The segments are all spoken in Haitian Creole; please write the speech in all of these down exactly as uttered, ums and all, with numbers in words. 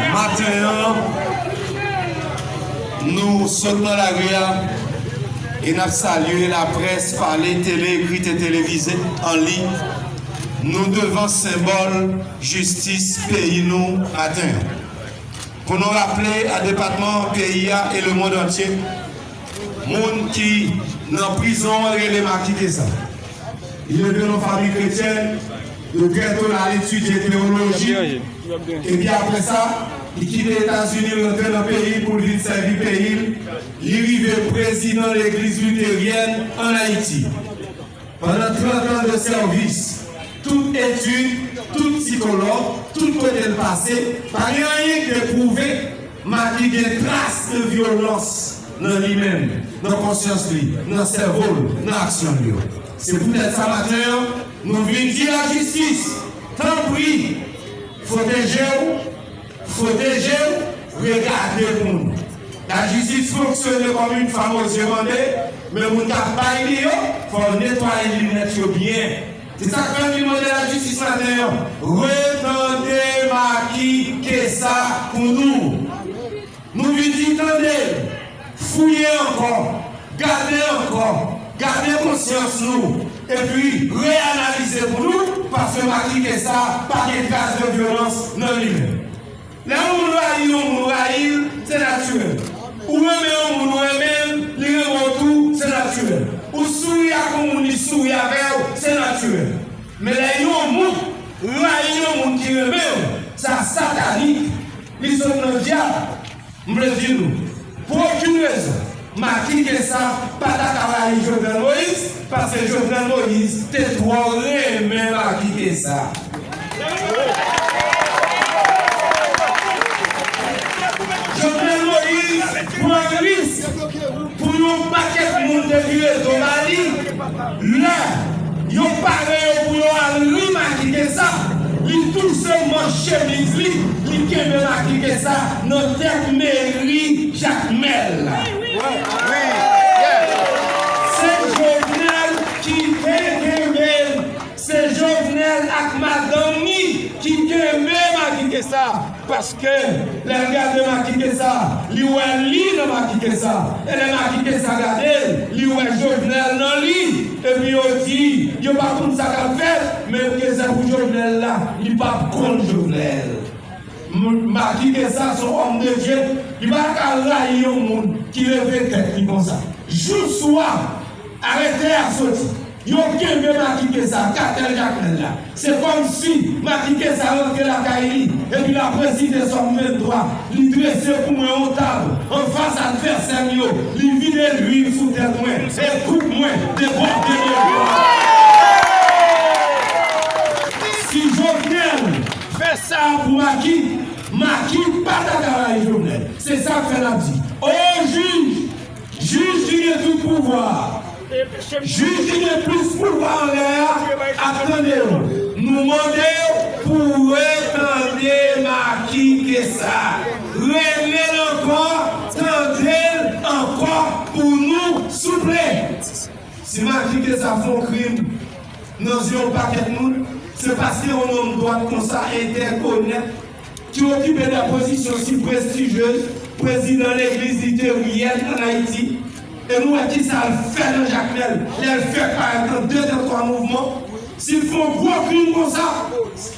Maten an, nou sot nan lari a e n ap salye laprès, pale, tele, ekri, te televize, an liy. Nou devan senbòl jistis peyi nou maten an. Pou nou raple a depatman, peyi a e lemonn antye, moun ki nan prizon an rele Macky Kessa. Li leve nan fanmi kretyèn, de trè to l al etidye teyoloji, epi apre sa, li kite Etazini, l rantre nan peyi l pou l vin sèvi peyi l. Li rive prezidan legliz literyèn ann Ayiti. Pandan trant an de sèvis, tout etid, tout sikològ, tout kote l pase, pa gen anyen ki te pwouve Macky gen tras de vyolans nan li menm, nan konsyans li, nan sèvo l, nan aksyon l yo. Se poutèt sa maten an, nou vin di lajistis, tanpri, pwoteje w, pwoteje w, regade pou nou. Lajistis fonksyone kòm yon fanm oze mande, men moun k ap bay li yo, fò w netwaye linèt yo byen. Se sa k fè m vin mande lajistis maten an, retande Macky Kessa pou nou. Nou vin di tande, fouye ankò, gade ankò, gade konsyans nou, epi reanalize pou nou, paske Macky Kessa pa gen tras de vyolans nan li menm. Lè yon moun rayi yon moun, ou rayi l, se natirèl. Ou renmen yon moun, ou renmen l, li renmen w tou, se natirèl. Ou souri ak yon moun, li souri avè w, se natirèl. Men lè yon moun rayi yon moun ki renmen w, sa satanik, li sot nan dyab. M vle di nou, pou okenn rezon, Macky Kessa pa ta ka rayi Jovenel Moïse, paske Jovenel Moïse te twò renmen Macky Kessa. Jovenel Moïse pran risk pou yon pakèt moun te vire do ba li. Lè yo pare yo pou yo al ri Macky Kessa, li touse manch chemiz li, li kenbe Macky Kessa nan tèt meri Jakmèl. Se Jovenel ki te kenbe l, se Jovenel ak madanm ni ki kenbe Macky Kessa. Paske lè l gade Macky Kessa, li wè li nan Macky Kessa. E lè Macky Kessa gade l, li wè Jovenel nan li. Epi yo di, yo pa konn sa k ap fèt, men ke se pou Jovenel la, li p ap konn Jovenel. M-, Macky Kessa se yon homme de Dieu, li pa ka rayi yon moun ki leve tèt li konsa. Jou swa arete a soti. Yo kenbe Macky Kessa, katèl Jakmèl la. Se kòmsi Macky Kessa rantre lakay li, epi l ap resite Sòm venntwa, li drese pou mwen yon tab anfas advèsè m yo, li vide luil sou tèt mwen, e koup mwen debòde de glwa. Si Jovenel fè sa pou Macky, Macky pa ta ka rayi Jovenel. Se sa k fè n ap di, o jij, jij ki gen tout pouvwa, jij ki gen plis pouvwa anlè a, ap tande w. Nou mande w pou w retande Macky Kessa. Rele l ankò, tande l ankò pou nou, souple. Si Macky Kessa fè yon krim nan zye yon pakèt moun, se paske yon nonm dwat konsa entèg, onèt, ki okipe de pozisyon si prestijyez, prezidan legliz li te ye ann Ayiti, e nou wè kisa l fè nan Jakmèl, lè l fè parèt nan de tan twa mouvman. Si l fè yon gwo krim konsa,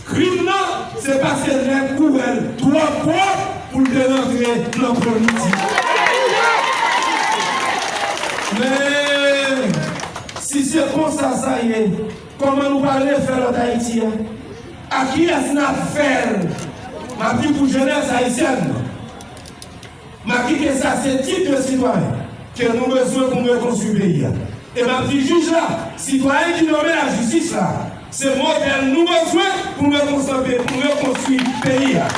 krim nan, se paske nèg kouwè l twò pwòp pou l te rantre nan politik. Men, si se konsa sa ye, kòman nou pral refè lòt Ayiti a? A kiyès n ap fè l? M ap di pou jenès ayisyèn nan, Macky Kessa se tip de sitwayen ke nou bezwen pou n rekonstwi peyi a. E m ap di jij la, sitwayen ki nonmen lajistis la, se modèl nou bezwen pou n rekonstwi, pou n rekonstwi peyi a.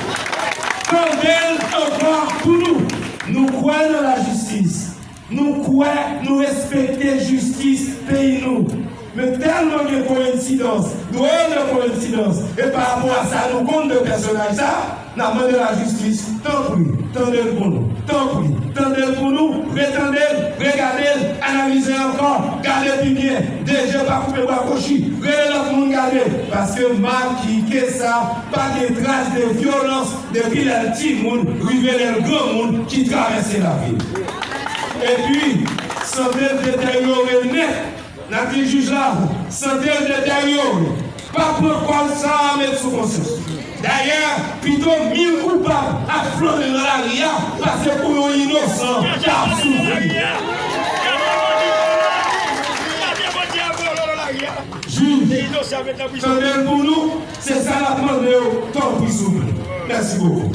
Tande l ankò pou nou. Nou kwè nan lajistis. Nou kwè, nou respekte jistis peyi nou. Men tèlman gen koyensidans, dwòl de koyensidans, e pa rapò a sa nou konn de pèsonaj sa, n ap mande lajistis, tanpri, tande l pou nou. Tanpri, tande l pou nou, retande l, regade l, analize l ankò, gade pi byen, de je pa koupe bwa kwochi, rele lòt moun gade, paske Macky Kessa pa gen tras de vyolans depi lè l timoun rive lè l granmoun ki travèse lavi l. Epi, sante l deteryore nèt. N ap di jij la, sante l deteryore. Pa pran kòb sa a met sou konsyans. Dayè, pito mil koupab ap flannen nan lari a, pase pou yon inosan k ap soufri. Jij, tande l pou nou, se sa n ap mande w, tanpri souple. Mèsi bokou.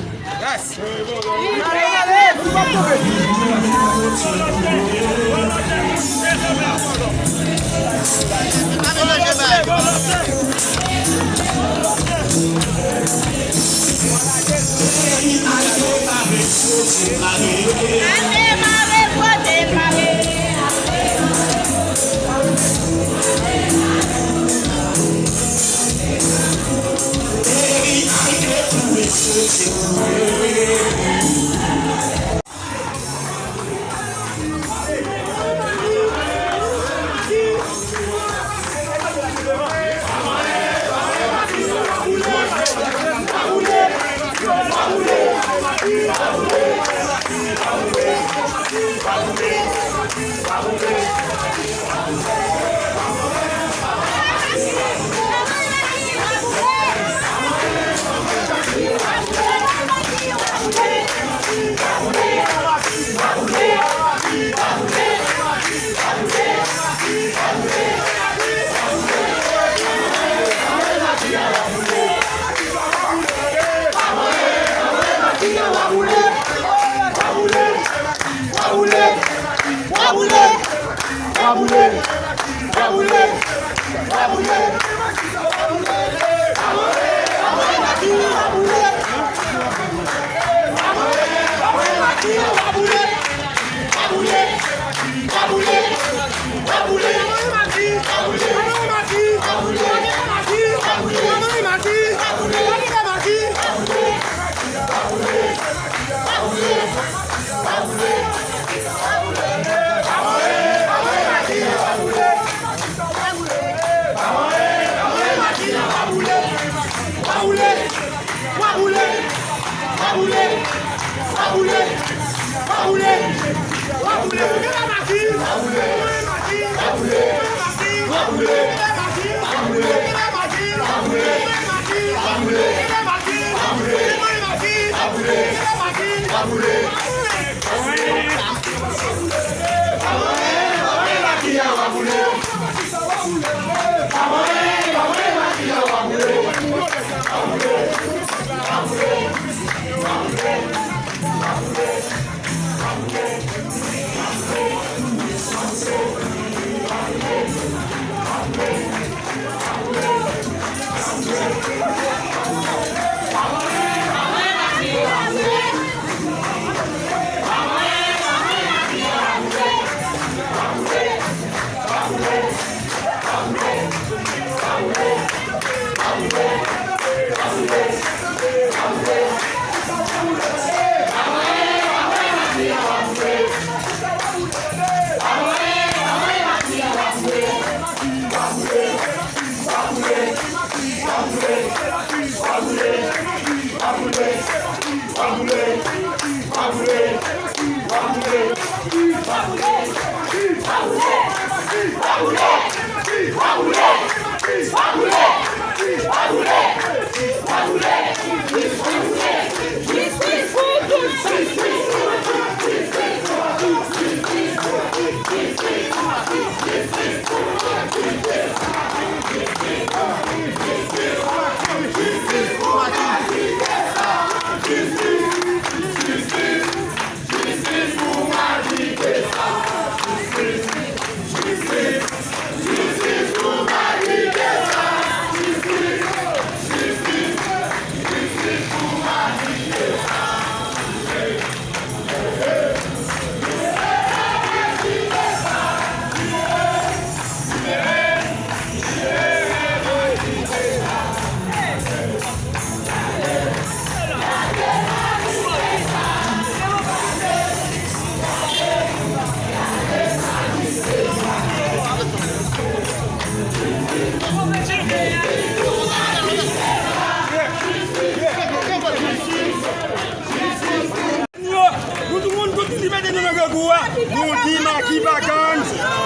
Yo, nou tout moun, tout moun ki mete nou nan grangou a, nou di Macky pa gang,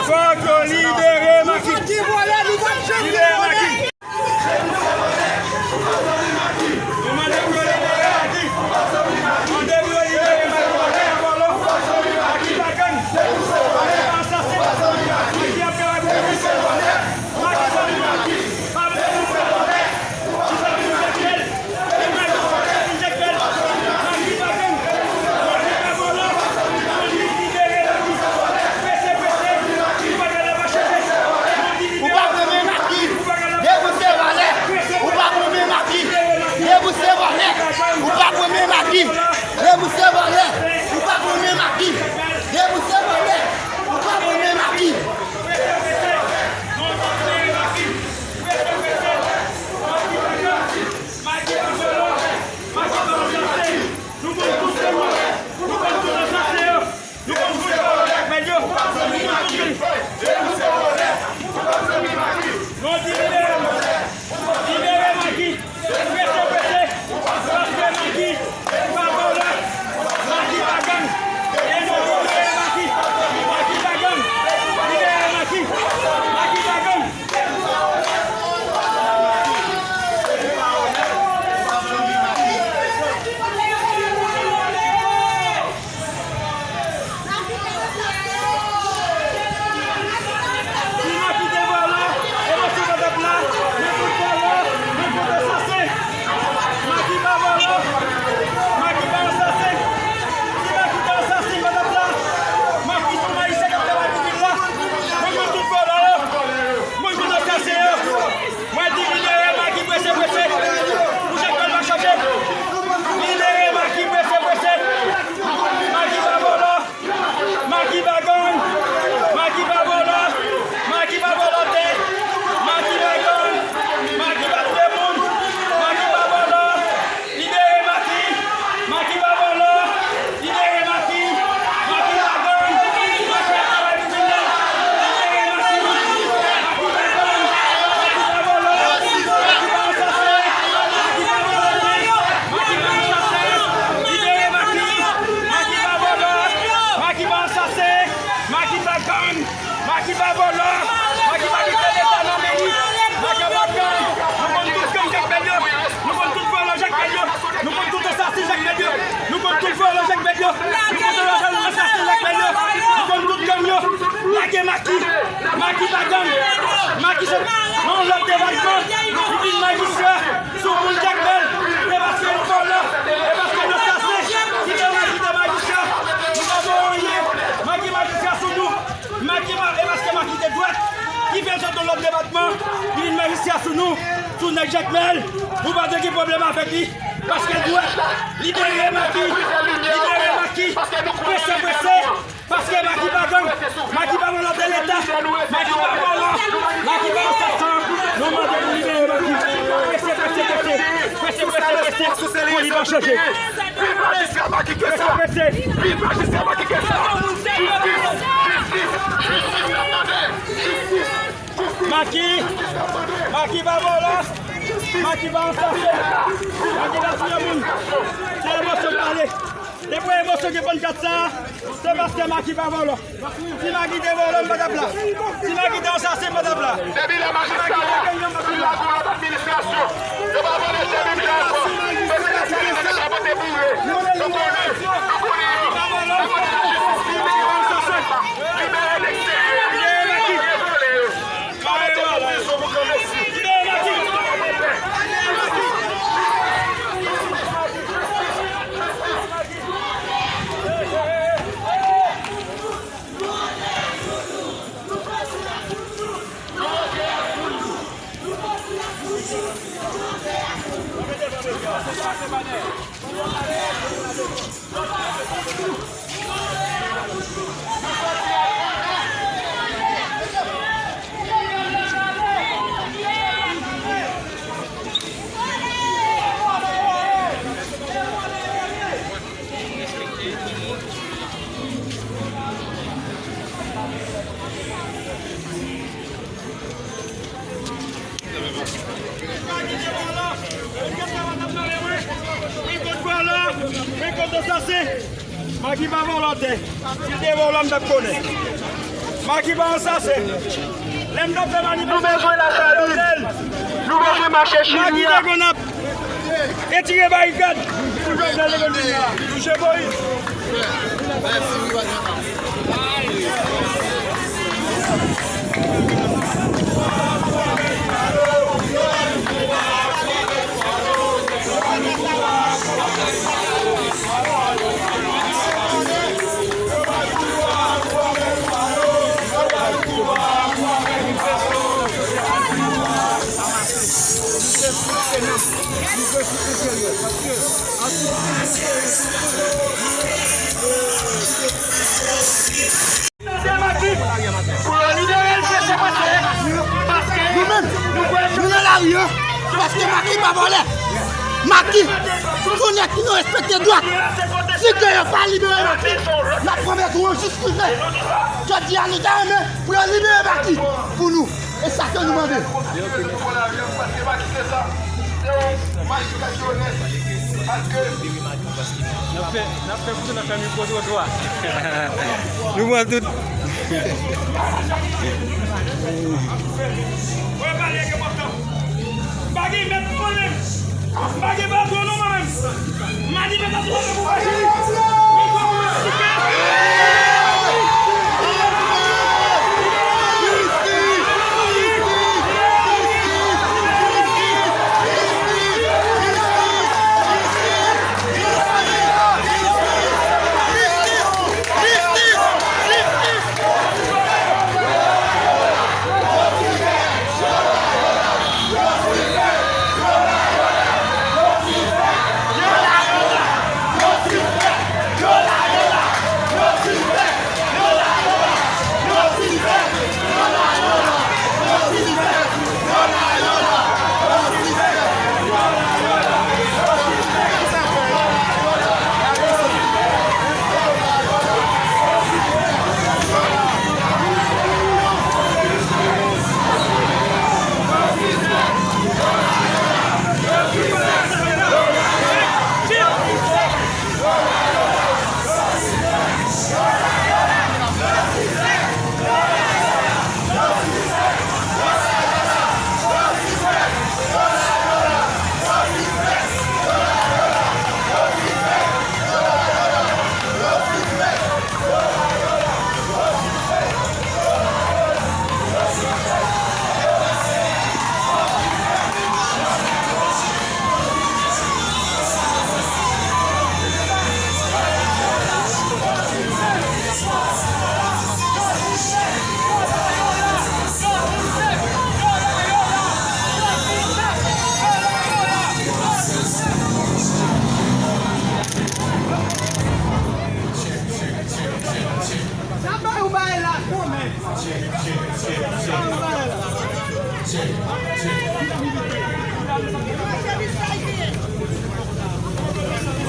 fòk yo libere Macky. Libere Macky. Nou mande pou yo libere Macky. Mande pou yo libere Macky. Macky pa gang. Macky pa gang. Macky pa gang. Macky ap travay pou nou. Macky pa gang. Pa vle nou fè vòlè. Ki sa pou nou fè bèl? Ki sa pou nou fè bèl? Macky pa gang. Macky pa vòlè. Libere Macky. Prese, prese. Ou pa gade pa chanje. Ou pa renmen Macky. Depi w se vòlè, ou pa renmen Macky. Depi w se vòlè, ou pa renmen Macky. Depi w se vòlè, ou pa renmen Macky. Depi w se vòlè, ou pa renmen Macky. Nou konn tout se vòlè. Nou konn tout se vòlè. Nou konn tout ansasè yo. Nou konn tout vòlè Jakmèl yo. Nou konn tout. Nou di libere Macky. Libere Macky. Prese, prese. Paske Macky pa vòlè. Macky pa gang. E nou libere Macky. Macky pa gang. Libere Macky. Macky pa gang. Si Macky te vòlè, e mesye pa t ap la. Men tout vòlè, men tout ansasè. Macky pa vòlè. Macky pa ansasè. Si Macky te ansasè, pa t ap la. Macky se yon ayisyen k ap travay pou vil la. Mwen konn tout vòlè yo. Mwen konn ansasè yo. Mwen di libere Macky prese prese. Pou Jakmèl pa chanje. Libere Macky prese prese. Macky pa vòlè. Macky pa gang. Macky pa vòlè. Macky pa vòlè tè. Macky pa gang. Macky pa touye moun. Macky pa vòlè. Libere Macky. Macky pa vòlè. Libere Macky. Macky pa gang. Macky ap travay pou vil la. Libere Macky. Macky pa gang. Macky pa vòlè. Macky pa ansasè. Macky pa vòlè. Macky pa ansasè. Macky pa ansasè. Macky pa gang. Macky pa vòlè. Macky pa kite Leta nan men li. Macky pa gang. Nou konn tout gang Jakmèl yo. Nou konn tout vòlè Jakmèl yo. Nou konn tout ansasè Jakmèl yo. Nou konn tout vòlè Jakmèl yo. Nou konn tout ansasè Jakmèl yo. Nou konn tout gang yo. Lage Macky. Macky pa gang. Macky se nan lòt depatman. Li vin majistra sou moun Jakmèl. E paske nou vòlè. E paske nou ansasè. Kite Macky te majistra. Nou pa bon anyen. Macky majistra sou nou. Macky pa, e paske Macky te dwèt, ki fè l sot nan lòt depatman, li vin majistra sou nou, sou nèg Jakmèl. Nou pa t gen pwoblèm avèk li, paske l dwèt. Libere Macky, libere Macky, prese, prese, paske Macky pa gang, Macky pa vòlè de Leta, Macky pa vòlè, Macky pa ansasè. Nou mande pou libere Macky, prese, prese, prese, prese, prese, prese, pou li pa chanje. Viv majistra Macky Kessa! Viv majistra Macky Kessa! Jistis! Jistis! Jistis! Macky! Macky pa vòlè! Macky pa ansasè! Macky pa touye moun! Se emosyon pa Depi w wè emosyon gen pannkat sa a, se paske Macky pa vòlò. Si Macky te vòlò, m pa t ap la. Si Macky te ansasen, m pa t ap la. Depi lè majistra yo fin lakou lòt administrasyon, yo pa vòlò chèf de vila ankò. Yo se lè chèf de vila ki ap pote boure. Nou konnen, nou konnen yo. Nou konnen lajistis libere ansasen. Libere leksteryè. Libere vòlè yo. Pa mete nou prizon pou granmesi. Mwen kont vòlò, mwen kont ansasen. Macky pa vòlò tè. Si l te vòlò, m t ap konnen. Macky pa ansasen. Lè m t ap fè manifestasyon, nou bezwen lasalin. Nou bezwen mache chimya. Macky te konn ap retire barikad. Pou Jovenel te konn vini la. Touche Moïse. Pou yo libere l, se, se mwen, se paske nou menm, nou nan lari a, paske Macky pa vòlè. Macky, kounye a ki nou respekte dwa. Si ke yo pa libere Macky, n ap pran bezwen jis rive. Jodi a, nou ta renmen pou yo libere Macky pou nou. E sa ke nou mande. N ap fè, n ap fè foto, n ap fè mikwotrotwa. Nou pran tout. M pa gen mèt non mwen menm. M pa gen patwon non mwen menm. Manifestasyon se pou Macky.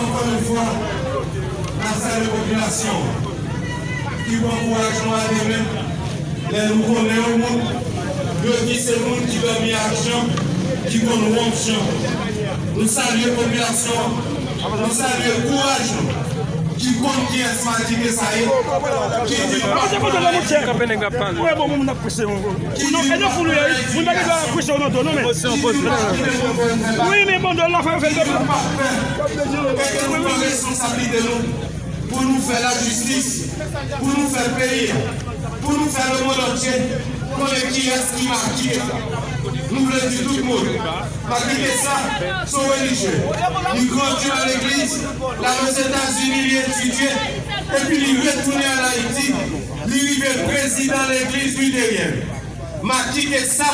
Ankò yon fwa, n ap salye popilasyon ki pran kouraj nou a de men. Lè nou konnen yon moun, yo di se moun ki dòmi ak janm, ki konn wonm janm. Nou salye popilasyon, nou salye kouraj nou. ki konn kiyès Macky Kessa ye, ki di l pa Kanpe nèg ap pale. Mwen bon moun ap preche yon. Ki di l pa Kanpe Nèg. Wi, men bon, la fè fè. Ki di l pa pè. E ke nou pran responsablite nou pou nou fè lajistis, pou nou fè peyi a, pou nou fè lemonn antye konnen kiyès ki Macky Kessa. Nou vle di tout moun, Macky Kessa se yon relijye. Li grandi nan legliz, l al Ozetazini, li etidye, epi li retounen ann Ayiti, li rive prezidan legliz Luterièn. Macky Kessa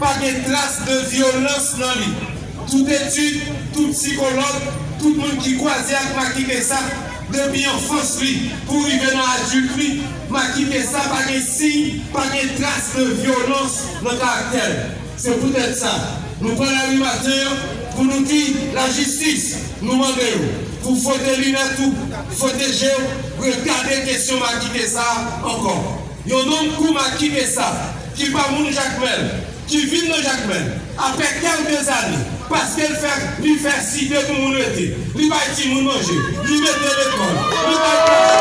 pa gen tras de vyolans nan li. Tout etid, tout sikològ, tout moun ki kwaze ak Macky Kessa depi anfans li pou rive nan adilt li, Macky Kessa pa gen siy, pa gen tras de vyolans nan karaktè l. Se poutèt sa, nou pran lari maten an pou nou di lajistis, nou mande yo pou fwote linèt ou, fwote je w, regade kesyon Macky Kessa ankò. Yon nonm kou Macky Kessa, ki pa moun Jakmèl, ki vin nan Jakmèl, apre kèlke zane, paske l fè, li fè site pou moun rete, li bay timoun manje, li mete lekòl, li bay pwoblèm.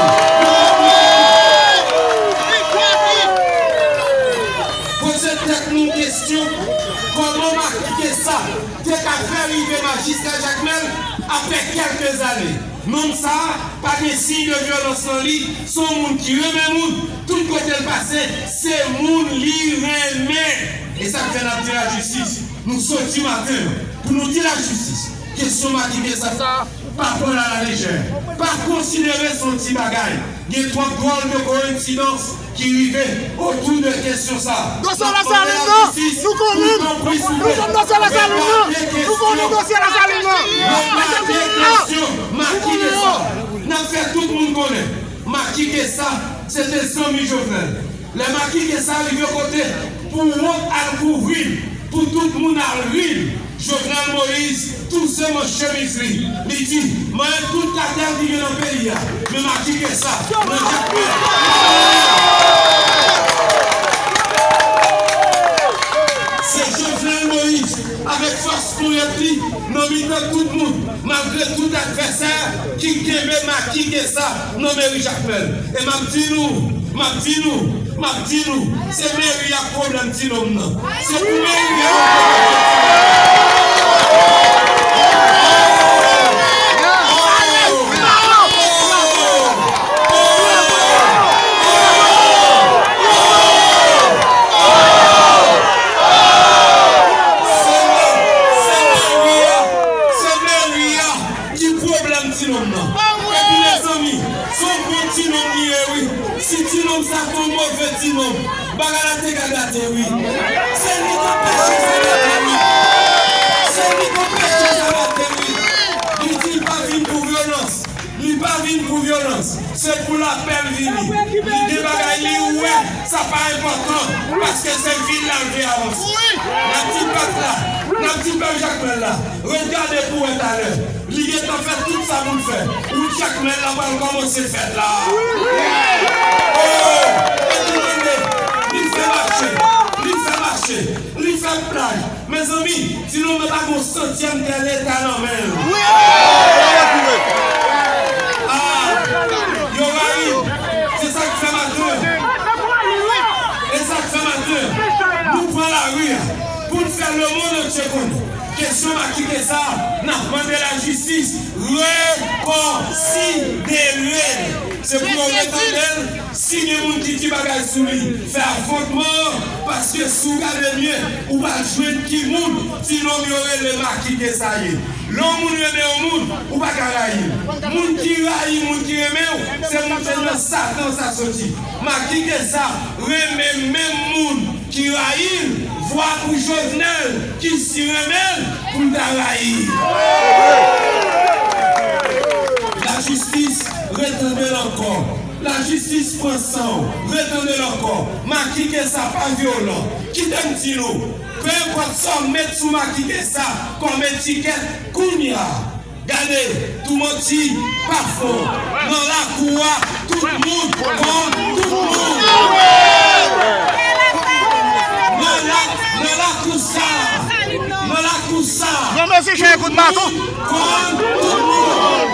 Poze tèt nou kesyon, kòman Macky Kessa te ka fè rive majistra Jakmèl apre kèlke zane? Nonm sa a pa gen siy de vyolans nan li, se yon moun ki renmen moun, tout kote l pase, se moun li renmen. E sa k fè n ap di lajistis, nou soti maten an pou nou di lajistis, kesyon Macky Kessa sa a, pa pran l alalejè, pa konsidere se yon ti bagay. Gen twòp dwòl de koyensidans ki rive otou de kesyon sa a. Dosye Lasalin nan, nou konnen. Dosye Lasalin nan, nou konnen dosye Lasalin nan. Regade kesyon Macky Kessa. N ap fè tout moun konnen Macky Kessa se te zanmi Jovenel. Lè Macky Kessa rive kote pou wont al kouvri l, pou tout moun al ri l, Jovenel Moïse touse manch chemiz li, li di, manyen tout katèl ki gen nan peyi a, men Macky Kessa nan Jakmèl. Se Jovenel Moïse, avèk fòs ponyèt li, nan mitan tout moun, malgre tout advèsè, ki kenbe Macky Kessa nan meri Jakmèl. E m ap di nou, m ap di nou, m ap di nou, se meri a k pwoblèm ti nonm nan. Se pou meri a. Se meri a, se meri a ki pwoblèm ti nonm nan. Epi mezanmi, se yon bon ti nonm li ye wi. Si ti nonm sa te yon move ti nonm, bagay la te ka gate wi. Se li k anpeche sa gate wi. Se li k anpeche sa gate wi. Li di l pa vin pou vyolans. Li pa vin pou vyolans. Se pou lapè l vini. Li gen bagay li wè, sa pa enpòtan, paske se vi l la l vle avanse. N ap di pèp la, n ap di pèp Jakmèl la, ret gade pou wè talè. Li gentan fè tout sa pou l fè. Wout Jakmèl la pral kòmanse fèt la. Oh! Epi tande, li fè mache, li fè mache, li fè plag. Mezanmi, ti nonm nan pa gon santyèm tè Leta nan men l. Ah, yo rayi l. Se sa k fè maten. E sa k fè maten, nou pran lari a pou n fè lemonn antye konnen. Kesyon Macky Kessa, n ap mande lajistis rekonsidere l. Se pou yo retande l. Si gen moun ki di bagay sou li, fè afwontman an, paske si w gade byen, ou pral jwenn ki moun ti nonm yo rele Macky Kessa ye. Lè yon moun renmen yon moun, ou pa ka rayi l. Moun ki rayi moun ki renmen w, se moun se nan Satan sa soti. Macky Kessa renmen menm moun ki rayi l, vwa pou Jovenel ki si renmen l pou l ta rayi l. Lajistis, retande l ankò. Lajistis pran san w, retande l ankò. Macky Kessa pa vyolan. Kite m di nou, penpòt sa w met sou Macky Kessa kòm etikèt kounye a, gade, tou manti pa fon. Nan lakou a, tout moun konn tout moun. Nan la, nan lakou sa, nan lakou sa, tout moun konn tout moun.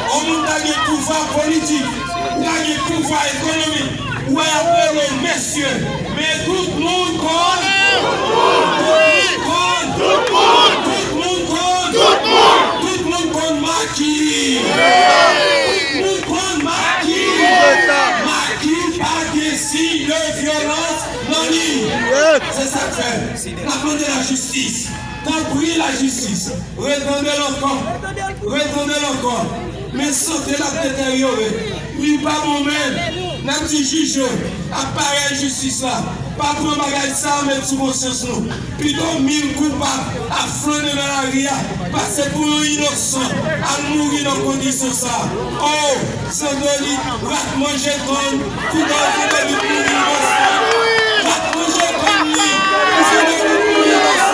On moun ta gen pouvwa politik. Apre nou, mesye, men tout moun konn, tout moun konn, tout moun konn, tout moun konn, tout moun konn Macky. Tout moun konn Macky. Macky pa gen siy de vyolans nan li. Se sa k fè n ap mande lajistis. Tanpri, lajistis, retande l ankò. Retande l ankò. Men sante l ap deteryore. Li pa bon menm. N ap di jij yo ap pare jistis la. Pa pran bagay sa a met sou konsyans nou. Pito mil koupab ap flannen nan lari a, pase pou yon inosan al mouri nan kondisyon sa a. Oh! Zandolit, rat manje kann, pou Zandolit mouri inosan. Rat manje kann li, pou Zandolit mouri inosan.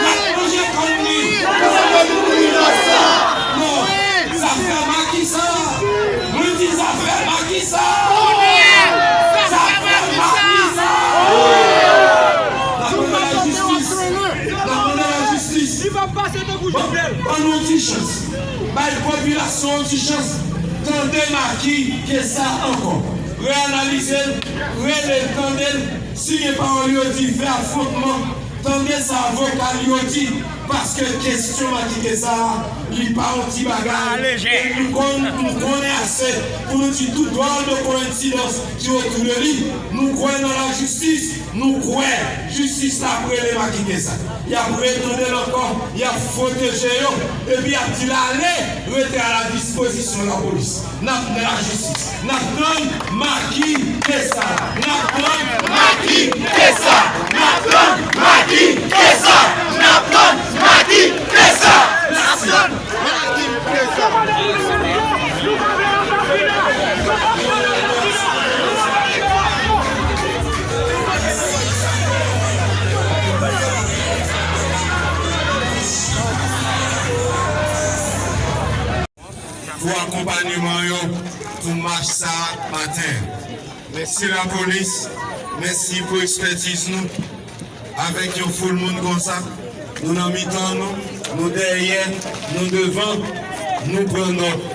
Rat manje kann li, pou Zandolit mouri inosan. Non, zafè Macky sa. Mwen di zafè Macky sa. Zafè Macky sa. N ap mande lajistis. N ap mande lajistis. Li p ap pase tankou Jovenel. Ban nou yon ti chans. Bay popilasyon an yon ti chans. Tande Macky Kessa ankò. Reanalize l, rele l, tande l. Si gen pawòl yo di, fè afwontman. Tande sa avoka l yo di. Paske kesyon Macky Kessa a, li pa yon ti bagay. E nou konn, nou konnen ase pou nou di tout dwòl de koyensidans ki otou de li. Nou kwè nan lajistis. Nou kwè jistis la ap rele Macky Kessa. Y ap retande l ankò, y ap pwoteje yo, epi y ap di l ale rete a la dispozisyon lapolis. N ap nan lajistis. N ap tann Macky Kessa. N ap tann Macky Kessa. N ap tann Macky Kessa. N ap tann Macky Kessa. N ap tann Macky Kessa. Pou akonpanyeman yo pou mach sa maten. Mèsi lapolis, mèsi pou ekspètiz nou. Avèk yon foul moun konsa, nou nan mitan nou, nou dèyè, nou devan, nou pran nòt.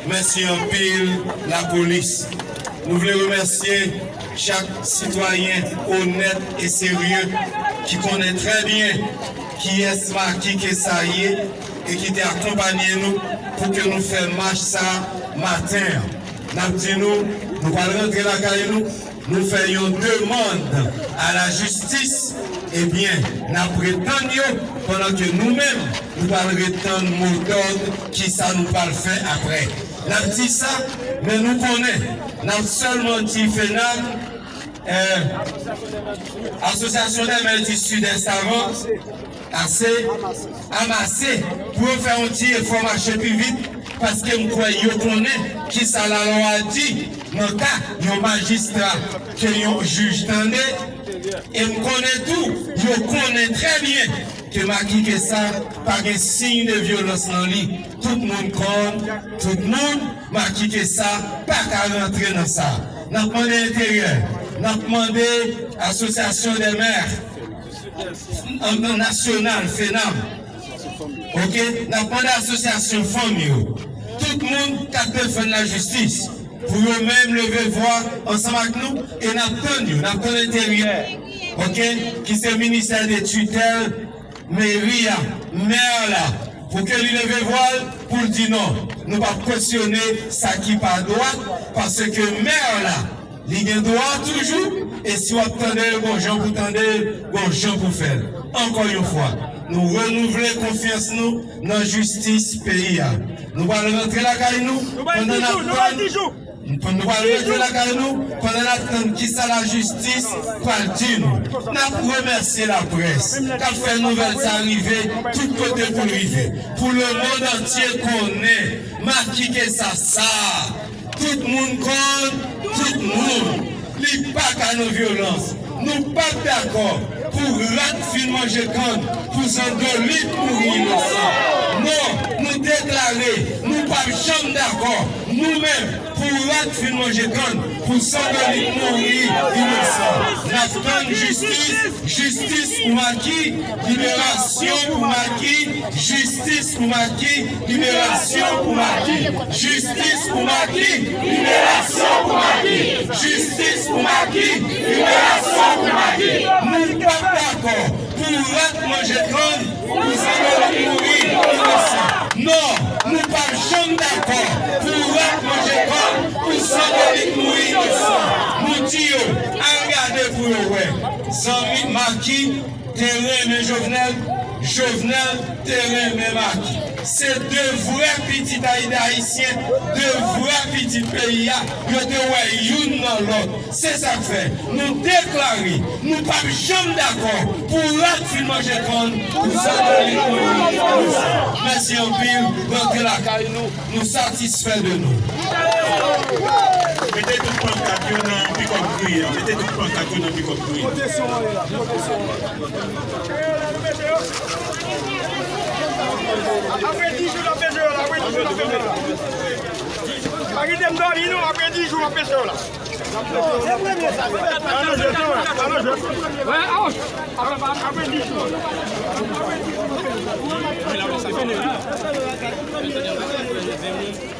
Mèsi anpil lapolis. Nou vle remèsye chak sitwayen onèt e serye ki konnen trè byen kiyès Macky Kessa ye e ki te akonpanye nou pou ke nou fè mach sa maten an. N ap di nou, nou pral rantre lakay nou, nou fè yon demann a lajistis, ebyen, n ap ret tann yo, pandan ke nou menm, nou pral ret tann modòd, kisa nou pral fè aprè. N ap di sa, men nou konnen, n ap sèlman di FENAB, eh, Association des maires du Sud-Est avan, ase, amase, pou yo fè yon ti efò mache pi vit, paske m kwè yo konnen kisa lalwa a di nan ka yon majistra ke yon jij tande, e m konnen tou, yo konnen trè byen ke Macky Kessa pa gen siy de vyolans nan li. Tout moun konn tout moun, Macky Kessa pa ka rantre nan sa. N ap mande Enteryè, n ap mande Association des maires, an, an nasyonal, FENAB. Oke? N ap mande asosyasyon fanm yo. Tout moun k ap defann lajistis, pou yo menm leve vwa ansanm ak nou, e n ap tann yo, n ap tann Enteryè, oke? Ki se ministè de titèl meri a, mè la, pou ke li leve vwa l, pou l di non, nou p ap kesyone sa ki pa dwat, paske mè la, li gen dwa toujou, e si w ap tande l, gon jan pou tande l, gon jan pou fè l. Ankò yon fwa, nou renouvle konfyans nou nan jistis peyi a. Nou pral rantre lakay nou pandan n ap tann, nou pral rantre lakay nou pandan n ap tann kisa lajistis pral di nou. N ap remèsye laprès k ap fè nouvèl sa rive tout kote pou l rive, pou lemonn antye konnen Macky Kessa sa. Tout moun konn tout moun. Li pa ka nan vyolans. Nou p ap dakò pou rat fin manje kann, pou zandolit mouri inosan. Non, nou deklare, nou p ap janm dakò, nou menm, pou rat fin manje kann, pou zandolit mouri inosan. N ap tann jistis, jistis pou Macky, liberasyon pou Macky, jistis pou Macky, liberasyon pou Macky, jistis pou Macky, liberasyon pou Macky. Jistis pou Maki! Liberasyon pou Maki! Nou p ap dakò pou rat manje kann, pou zandolit mouri inosan. Non, nou p ap janm dakò pou rat manje kann, pou zandolit mouri inosan. Nou di yo, al gade pou yo wè. Zanmi Maki te renmen Jovenel, Jovenel te renmen Maki. Se de vrè pitit Ayisyen, de vrè pitit peyi a, yo te wè youn nan lòt. Se sa k fè nou deklare nou p ap janm dakò pou rat vin manje kann, pou zandolit mouri inosan. Mèsi anpil, rantre lakay nou, nou satisfè de nou. Mete tout pankat yo nan pikòp gri a. Mete tout pankat yo nan pikòp gri a. Apre dis jou, n ap pete yo la. Apre dis jou, n ap pete yo la. Pa kite m dòmi, non. Apre dis jou, n ap pete yo la. Alonje, alonje. Apre dis jou.